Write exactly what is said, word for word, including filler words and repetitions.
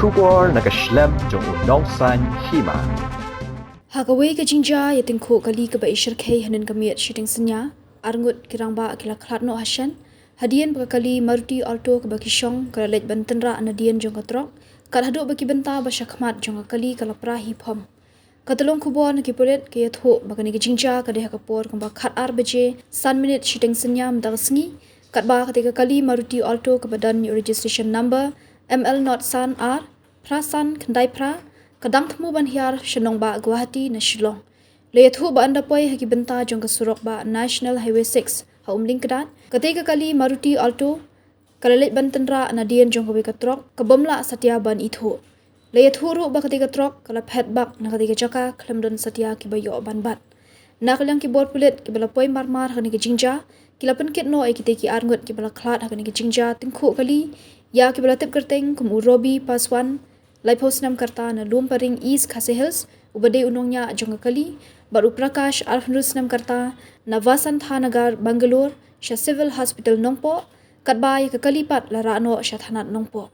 Khubor na ka shlem jong u Nongsaiñ Hima. Ha kawei ka jingjia ïa tyngkhuh kali kaba i shyrkhei hynnin ka miet shiteng synñia, arngut ki rangbah ki la khlad noh ha shen hadien ba ka kali Maruti Alto kaba ki shong ka la leit ban tynrah nadien jong ka trok, kat haduh ba ki bynta ba sha khmat jong ka kali ka la pra hi phom. Ka tyllong khubor na ki pulit ka ïathuh ba kane ka jingjia ka dei ha ka por kumba khatar baje san minit shiteng synñia mynta ka sngi, katba katei ka kali Maruti Alto kaba don ïa u registration number M L not san ar phra san khyndai phra ka dang thmu ban hiar sha nongbah Guwahati na Shillong. La ïathuh ba ynda poi ha ki bynta jong ka surok bah National Highway six ha Umlyngkdad, katei ka kali Maruti Alto ka la leit ban tynrah nadien jong kawei ka trok ka bym lah satia ban ithuh. La ïathuh ruh ba katei ka trok ka la phet bak na katei ka jaka khlem don satia kiba ïoh ban bat. Na ka liang ki bor pulit kiba la poi marmar ha kane ka jingjia ki la pynkit noh ïa kitei ki arngut kiba la khlad ha kane ka jingjia tyngkhuh kali ïa kiba la tip kyrteng kum u Robi Paswan, laiphew snem ka rta na Lumparing, East Khasi Hills, uba dei u nongñiah jong ka kali, bad u Prakash, arphew snem ka rta na Vasantha Nagar, Bangalore, sha Civil Hospital Nongpoh, katba ïa ka kali pat la rah noh sha thanat Nongpoh.